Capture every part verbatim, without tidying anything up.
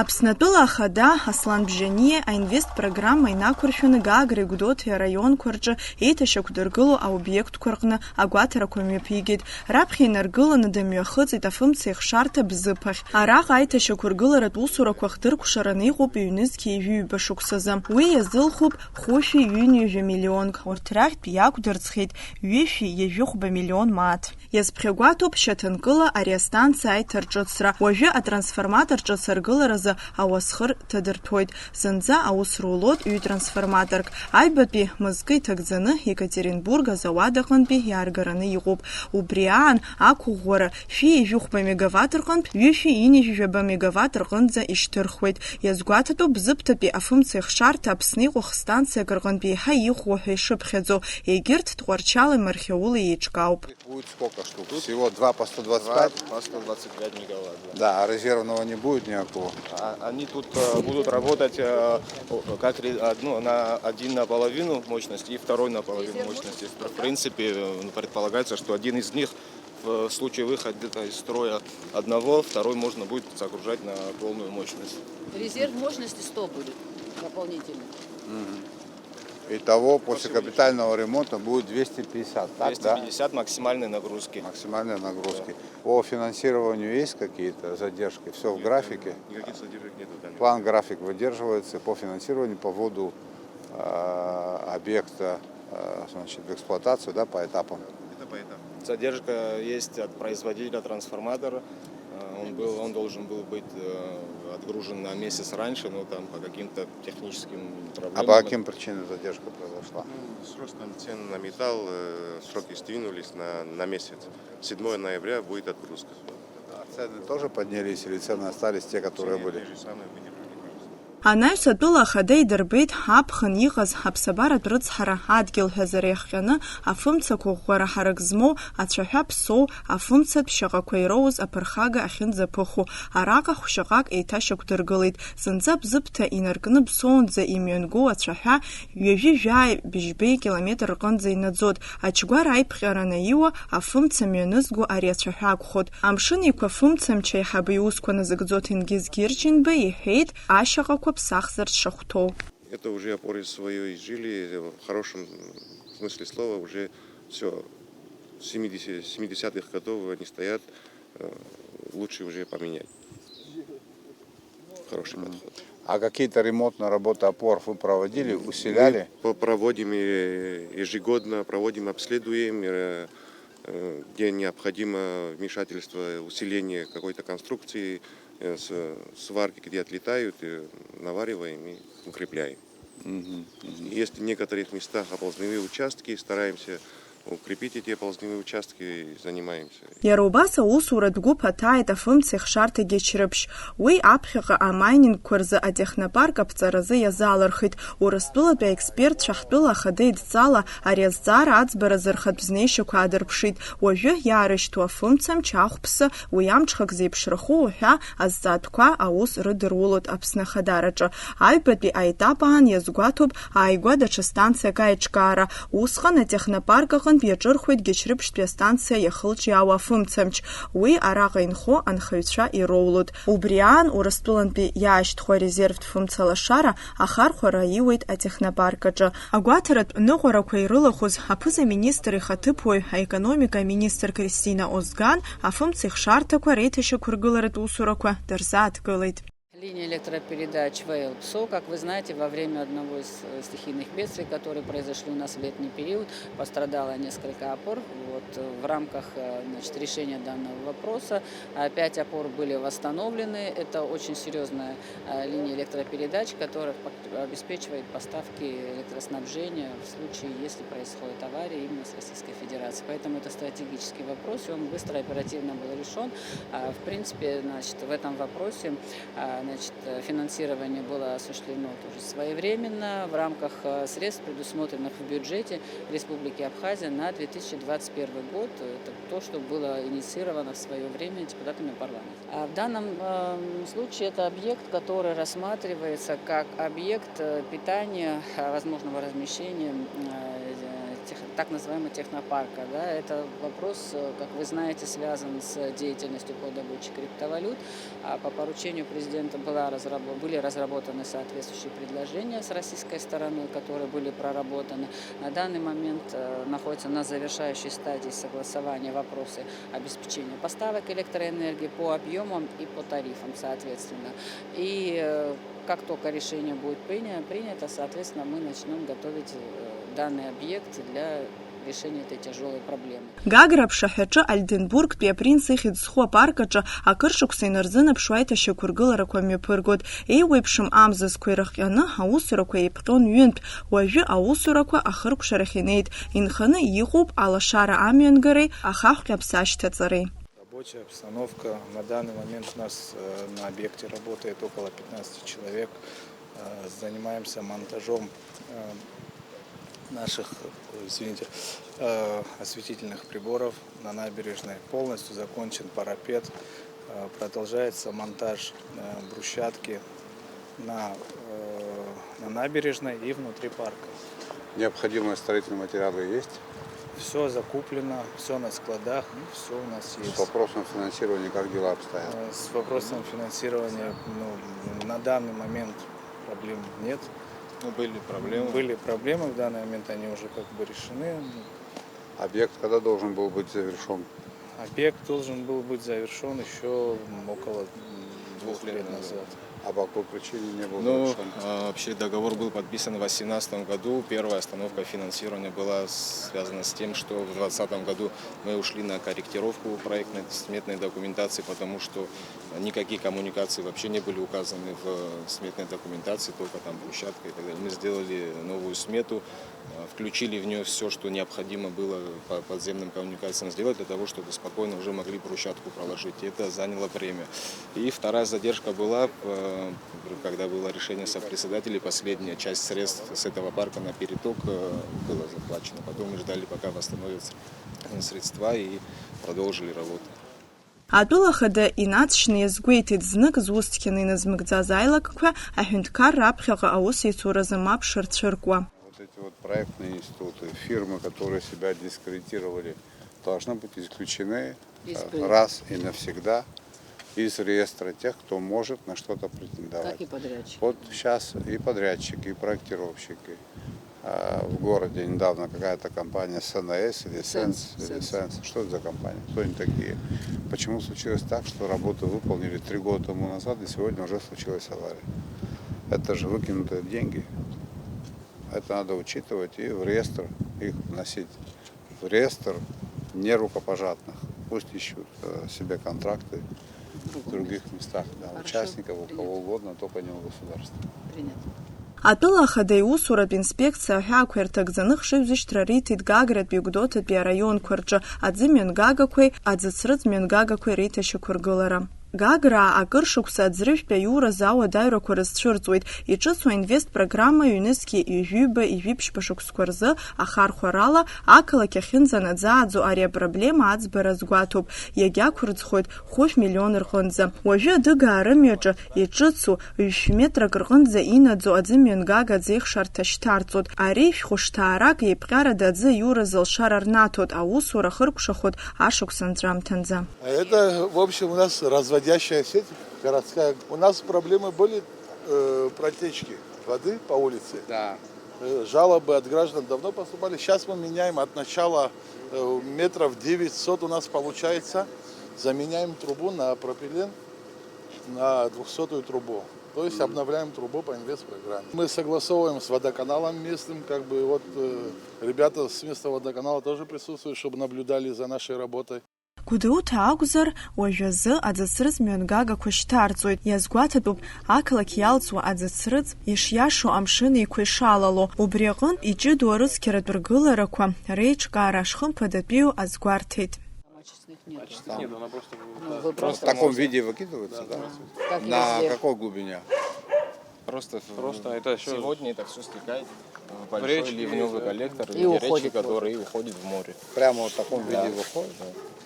Аԥснатәыла Ахада Аслан Бжьаниа аинвест-программа инақәыршәаны Гагреи Гәдоуҭеи араионқәа рҿы еиҭашьақәдыргыло аобиектқәа рҟны агәаҭарақәа мҩаԥигеит. Раԥхьа инаргыланы дымҩахыҵит афымцеихшарҭа Бзыԥ ахь. Араҟа аиҭашьақәыргыларатә усурақәа хдыркәшараны иҟоуп ҩнызқьи ҩба шықәсазы. Уи иазылхуп хәышәи ҩынҩажәа миллионк. Урҭ рахьтә иақәдырӡхьеит ҩышәи ҩажәихәба миллион мааҭ. Иазԥхьагәаҭоуп шьаҭанкыла ари астанциа аиҭарҿыцра. Уажәы атрансформатор ҿыц аргыларазы ауасхыр ҭадырҭәоит. Зынӡа аус рулоит ҩ-трансформаторк. Аҩбатәи мызкы иҭагӡаны Екатеринбург азауад аҟынтәи иааргараны иҟоуп. Убри аан ақәыӷәӷәара шәи ҩажәихәба мегаватт рҟынтә ҩышәи ҩынҩажәижәаба мегаватт рҟынӡа ишьҭырхуеит. Иазгәаҭатәуп Бзыԥҭатәи афымцеихшарҭа Аԥсны иҟоу хстанциак рҟынтә еиҳа иӷәӷәоу ҳәа ишыԥхьаӡо, егьырҭ Тҟәарчали Мархьаулеи еиҿкаауп. Будет сколько штук? Тут всего два по сто двадцать пять? Два по сто двадцать пять мегаватт, да. Да, а резервного не будет никакого? А, они тут, э, будут работать, э, о, как ре-, одну, на, один наполовину мощности и второй наполовину мощности. В принципе, э, предполагается, что один из них в случае выхода из строя одного, второй можно будет загружать на полную мощность. Резерв мощности сто будет дополнительно. Мгм. Итого после капитального ремонта будет двести пятьдесят, так, да? Двести пятьдесят максимальной нагрузки. Максимальной нагрузки. Да. По финансированию есть какие-то задержки? Всё в графике? Нет, никаких задержек нету, да, нет. План, график выдерживается по финансированию, по вводу, э, объекта, э, значит, в эксплуатацию, да, по этапам? Это по этапам. Задержка есть от производителя трансформатора. Э, он был, он должен был быть, э, отгружен на месяц раньше, но там по каким-то техническим проблемам. А по каким причинам задержка произошла? Ну, с ростом цен на металл, э, сроки сдвинулись на, на месяц. Седьмого ноября будет отгрузка. А цены тоже поднялись или цены остались те, которые были? Цены те же самые, выдержали, кажется. Анаҩс атәыла ахада идырбеит аԥхын иҟаз аԥсабаратә рыцҳара адгьыл ҳәа зара иахҟьаны афымцақәа ӷәӷәара ҳарак змоу, ацәаҳәа ԥсоу, афымцатә шьаҟақәа ироуз аԥырхага ахьынӡаԥыху. Араҟа хәшьаҟак еиҭашьақәдыргылеит. Зынӡа Бзыԥҭа инаркны Бсоунӡа имҩангоу ацәаҳәа ҩажәи жәааи быжьбеи километр рҟынӡа инаӡоит. Ачгәар аиԥҟьара анаиуа, афымца мҩанызго ари ацәаҳәа акәхоит. Амшын Еиқәа фымцамч аиҳабы иусқәа назыгӡо Ҭенгиз Гирчинба иҳәеит, ашьаҟақәа ԥсахзар дшахәҭоу. Это уже опоры своё изжили, в хорошем смысле слова, уже всё, с семидесяти, семидесятых годов они стоят, э, лучше уже поменять. Хороший подход. А какие-то ремонтные работы опор вы проводили, усиляли? Мы по-, проводим, э, ежегодно, проводим, обследуем, э, э, где необходимо вмешательство, усиление какой-то конструкции, э, с-, сварки, где отлетают, э, навариваем и укрепляем. Мгм, мгм. Есть в некоторых местах оползневые участки, стараемся укрепить эти оползневые участки и занимаемся. Иара убас аусуратә гәыԥ аҭааит афымцеихшарҭа Гьачрыԥшь. Уи аԥхьаҟа амайнингқәа рзы атехнопарк аԥҵаразы иазаалырхит. Урыстәылатәи аекспертцәа ҳтәыла ахада идҵала ари азҵаара аӡбаразы рхатә знеишьақәа аадырԥшит. Уажәы иаарышьҭуа афымцамч ахәԥса, уи амҽхак зеиԥшрахо уҳәа азҵаатәқәа аус рыдырулоит Аԥсны ахадараҿы. Аҩбатәи аетап аан иазгәаҭоуп ааигәа даҽа станциак аиҿкаара. Усҟан атехнопарк аҟынтә иаҿырхуеит Гьачрыԥшьтәи астанциа иахылҿиаауа афымцамч. Уи араҟа инхо анхаҩцәа ироулоит. Убри аан Урыстәылантәи иаашьҭхәа арезервтә фымца лашара ахархәара аиуеит атехнопарк аҿы. Агәаҭаратә ныҟәарақәа ирылахәыз аԥыза-министр ихаҭыԥуаҩ, аекономика аминистр Кристина Озган афымцеихшарҭақәа реиҭашьақәыргыларатә усурақәа дырзааҭгылеит. Линия электропередач В Л Псо, как вы знаете, во время одного из, э, стихийных бедствий, которые произошли у нас в летний период, пострадало несколько опор. Вот, э, в рамках, э, значит, решения данного вопроса, э, пять опор были восстановлены. Это очень серьёзная, э, линия электропередач, которая пок-, обеспечивает поставки электроснабжения в случае, если происходит авария именно с Российской Федерацией. Поэтому это стратегический вопрос, и он быстро и оперативно был решён. А, в принципе, значит, в этом вопросе, а, значит, э, финансирование было осуществлено тоже своевременно в рамках, э, средств, предусмотренных в бюджете Республики Абхазия на две тысячи двадцать первый год. Это то, что было инициировано в своё время депутатами парламента. А в данном, эм, случае это объект, который рассматривается как объект, э, питания, э, возможного размещения, м, э, тех-, так называемого технопарка. Да, это вопрос, э, как вы знаете, связан с деятельностью по добыче криптовалют. А по поручению президента была разрабо- были разработаны соответствующие предложения с российской стороной, которые были проработаны. На данный момент э, находятся на завершающей стадии согласования вопросы обеспечения поставок электроэнергии по объемам и по тарифам, соответственно. И э, как только решение будет приня- принято, соответственно, мы начнем готовить э, данный объект для решения этой тяжелой проблемы. Гагра аԥшаҳәаҿы Ольденбургтәи апринц ихьӡ зху апарк аҿы акыр шықәса инарзынаԥшуа аиҭашьақәыргыларақәа мҩаԥыргоит. Еиуеиԥшым амзызқәа ирыхҟьаны аусурақәа еиԥҟьон ҩынтә, уажәы аусурақәа ахыркәшарахь инеит, инханы иҟоуп алашара амҩангареи ахаҳә ҟьаԥса ашьҭаҵареи. Рабочая обстановка. На данный момент у нас э, на объекте работает около пятнадцати человек. Э, Занимаемся монтажом э, наших, ой, извините, э, осветительных приборов на набережной. Полностью закончен парапет. Э, Продолжается монтаж э, брусчатки на, э, на набережной и внутри парка. Необходимые строительные материалы есть? Все закуплено, все на складах, все у нас С есть. Вопросом финансирования как дела обстоят? Э, С вопросом финансирования ну, на данный момент проблем нет. Ну, были проблемы. Были проблемы, в данный момент они уже как бы решены. Объект когда должен был быть завершен? Объект должен был быть завершен еще около двух лет назад. А по какой причине не был Ну, завершен? А, вообще договор был подписан в восемнадцатом году. Первая остановка финансирования была связана с тем, что в двадцатом году мы ушли на корректировку проектной сметной документации, потому что никакие коммуникации вообще не были указаны в сметной документации, только там брусчатка и так далее. Мы сделали новую смету, а, включили в нее все, что необходимо было по подземным коммуникациям сделать для того, чтобы спокойно уже могли брусчатку проложить. И это заняло время. И вторая задержка была, э, когда было решение сопредседателей, последняя часть средств с этого парка на переток э, была заплачена. Потом мы ждали, пока восстановятся средства, и продолжили работу. Атәыла ахада инаҵшьны иазгәеиҭеит, знык зусҭқьаны иназмыгӡаз аилакқәа аҳәынҭқарра аԥхьаҟа аусеицуразы мап шырцәыркуа. Вот эти вот проектные институты, фирмы, которые себя дискредитировали, должны быть исключены э, раз и навсегда из реестра тех, кто может на что-то претендовать. Как и подрядчики. Вот сейчас и подрядчики, и проектировщики. А, в городе недавно какая-то компания С Н С или Сенс, Сенс, или Сенс. Сенс. Что это за компания? Кто они такие? Почему случилось так, что работу выполнили три года тому назад, и сегодня уже случилась авария? Это же выкинутые деньги. Это надо учитывать и в реестр их вносить. В реестр нерукопожатных. Пусть ищут э, себе контракты в других местах, да, участников, у кого угодно, только не у государства. Принято. Атәыла ахада иусуратә инспекциа аҳәаақәа ирҭагӡаны хшыҩзышьҭра риҭеит Гагратәи Гәдоуҭатәи араионқәа рҿы аӡы мҩангагақәеи аӡыцрыҵ мҩангагақәеи реиҭашьақәыргылара. Гаграа акыр шықәса аӡрыжәтә аиуразы ауадаҩрақәа рызцәырҵуеит, иҿыцу аинвест-программа ҩнызқьи ҩажәиба-ҩажәиԥшьба шықәсқәа рзы ахархәарала ақалақь ахьынӡанаӡааӡо ари апроблема аӡбара азгәаҭоуп, иагьақәырӡхоит хәышә миллион рҟынӡа. Уажәы адыгаа рымҩаҿы иҿыцу ҩшә метрак рҟынӡа инаӡо аӡымҩангага аӡеихшарҭа шьҭарҵоит. Ари шәҟәышҭаарак еиԥҟьарада аӡы аиуразы алшара рнаҭоит, аусура ахыркәшахоит ашықәс анҵәамҭанӡа. Это, в общем, у нас разводящая сеть городская. У нас проблемы были э, протечки воды по улице. Да. Э, Жалобы от граждан давно поступали. Сейчас мы меняем от начала э, метров девятьсот у нас получается. Заменяем трубу на пропилен, на двухсотую трубу. То есть обновляем трубу по инвестпрограмме. Мы согласовываем с водоканалом местным, как бы вот э, ребята с местного водоканала тоже присутствуют, чтобы наблюдали за нашей работой. Гәдоуҭа акәзар, уажәазы аӡыцрыҵ мҩангагақәа шьҭарҵоит, иазгәаҭатәуп ақалақь иалҵуа аӡыцрыҵ ишиашоу амшын еиқәа ишалало, убри аҟынтә иҷыдоу арыцқьаратә ргыларақәа реиҿкаара шхымԥадатәиу азгәарҭеит. Там Нет, она просто просто В таком виде выкидывается, да? Как На её здесь? Какой глубине? Просто, просто это все сегодня это все стекает. Большой ливневый коллектор в И виде речки, уходит в который уходит в море. Прямо в таком виде выходит.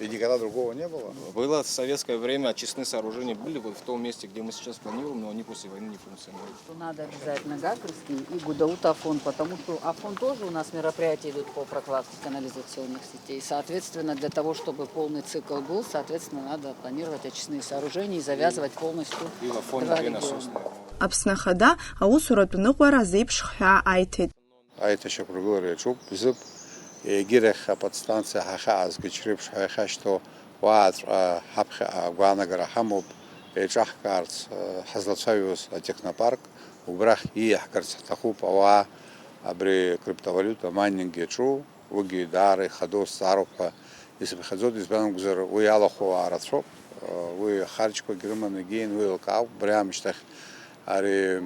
И никогда другого не было. Было в советское время очистные сооружения были вот в том месте, где мы сейчас планируем, но они после войны не функционируют. Надо обязательно Гагарский и Гудаута Афон, потому что Афон тоже у нас мероприятия идут по прокладке канализационных сетей. Соответственно, для того, чтобы полный цикл был, соответственно, надо планировать очистные сооружения и завязывать полностью И в Афоне два две региона. насосные. Аԥсны Ахада аусуратә ныҟәара азеиԥш хҳәаа аиҭеит. Аиҭашьақәыргылара иаҿуп, Бзыԥ, егьирахь аподстанциа ҳахьаазгеит реиԥш ҳәа иахьашьҭоу уааҵәҟьа ҳаԥхьаҟа агәаанагара ҳамоуп, еиҿаҳкаарц ҳазлацәажәоз атехнопарк, убрахь ииаҳгарц ҳҭахуп ауаа абри акриптовалиута майнинг иаҿу, уигьы даара ихадоу зҵаароуп ҳәа исыԥхьаӡоит, избан акәзар, уи иалахәу ауаа рацәоуп, уи ахарџьқәагь рыманы игеин, уи еилкаауп, убри аамышьҭахь ари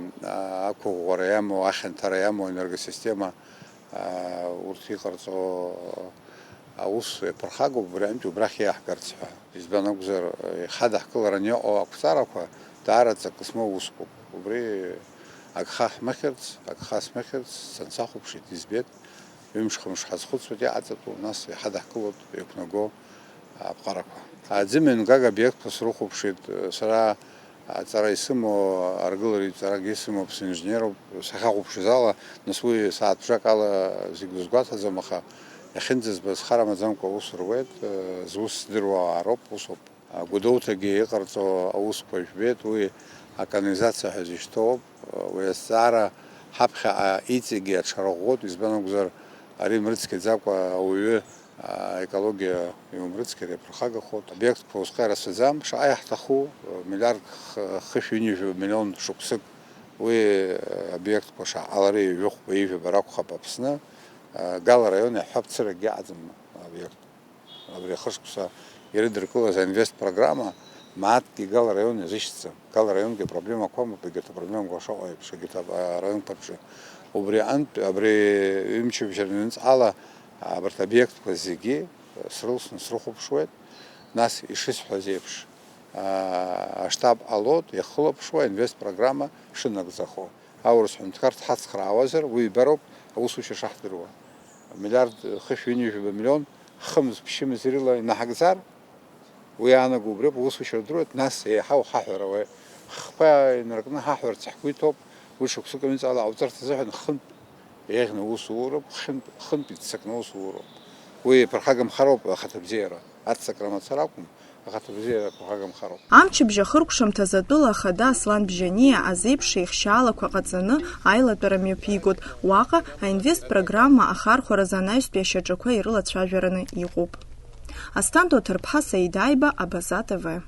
ақәыӷәӷәара иамоу, ахьанҭара иамоу аенергосистема, урҭ иҟарҵо аус иаԥырхагоуп, убри аҟынтәи убрахь иаҳгарц ҳәа. Избан акәзар, ихадаҳкылараны иҟоу ақәҵарақәа даараӡа акы змоу усқәоуп. Убри агха ҳмыхьырц, агха смыхьырц, сансахәаԥшит, избеит, ҩымш-хымш ҳазхәыцуеит иҟаҵатәу, нас иҳадаҳкылоит еиқәнаго аԥҟарақәа. Аӡымҩангага обиектқәа срыхәаԥшит, сара аҵара исымоу, аргыларатә ҵарагьы исымоуп, синженеруп, сахьахәаԥшыз ала, нас уи сааҭбжак ала зегь узгәаҭаӡом, аха иахьынӡазбаз хар амаӡамкәа аус руеит, зус здыруа аароуп, усоуп. Гәдоуҭагьы иҟарҵо аусқәа жәбеит, уи аканализациа ҳәа зышьҭоуп, уи азҵаара ҳаԥхьаҟа иҵегьы аҽарӷәӷәоит, избан акәзар, ари мрыцқьаӡакәа ауаҩы аекологиа иумрыцқьар иаԥырхагахоит. Обиектқәа усҟак ирацәаӡам, шаҟа иаҳҭаху, миллиард хышә ҩынҩажәа миллион шықәсык уи обиектқәа шаҟалара ҩажәихәба ҩажәаба ракәхап Аԥсны. Гал араион иаҳҳәап, цыракгьы аҟаӡам обиект. Абри ахышықәса ирыдыркылаз аинвест программа мааҭгьы Гал араион иазышьҭӡам. Гал араионгьы апроблемақәа амоуп, егьырҭ апроблемақәа шаҟа еиԥш, егьырҭ араионқәа рҿы. Убри аҟынтә, абри ҩымчыбжьа рныҵҟала абарҭ обиектқәа зегьы срылсны срыхәаԥшуеит, нас ишысҳәаз еиԥш, аштаб ҟалоит, иахылаԥшуа аинвест программа шынагӡахо. Аурыс ҳәынҭқар дҳацхраауазар, уи ибароуп аусушьа шаҳдыруа. Миллиард хышә ҩынҩажәаба миллион хымз-ԥшьымз рыла инаҳагӡар, уи иаанаго убриоуп, аусушьа рдыруеит, нас еиҳау ҳаҳәара уеи. Ҳхқәа инаркны ҳаҳәарц ҳгәы иҭоуп, уи шықәсык аҩныҵҟала ҟауҵарц азыҳәан хынтә еиӷьны аус ууроуп, хынтә, хынтә иццакны аус ууроуп. Уи иаԥырхагамхароуп ахаҭабзиара, аццакра мацара акәым, ахаҭабзиара иаԥырхагамхароуп. Амчыбжь ахыркәшамҭазы атәыла ахада Аслан Бжьаниа азеиԥш еихшьаалақәа ҟаҵаны аилатәара мҩаԥигоит, уаҟа аинвест программа ахархәаразы анаҩстәи ашьаҿақәа ирылацәажәараны иҟоуп. Асҭанда Оҭырԥҳа, Саида Аиба, Абаза Т В.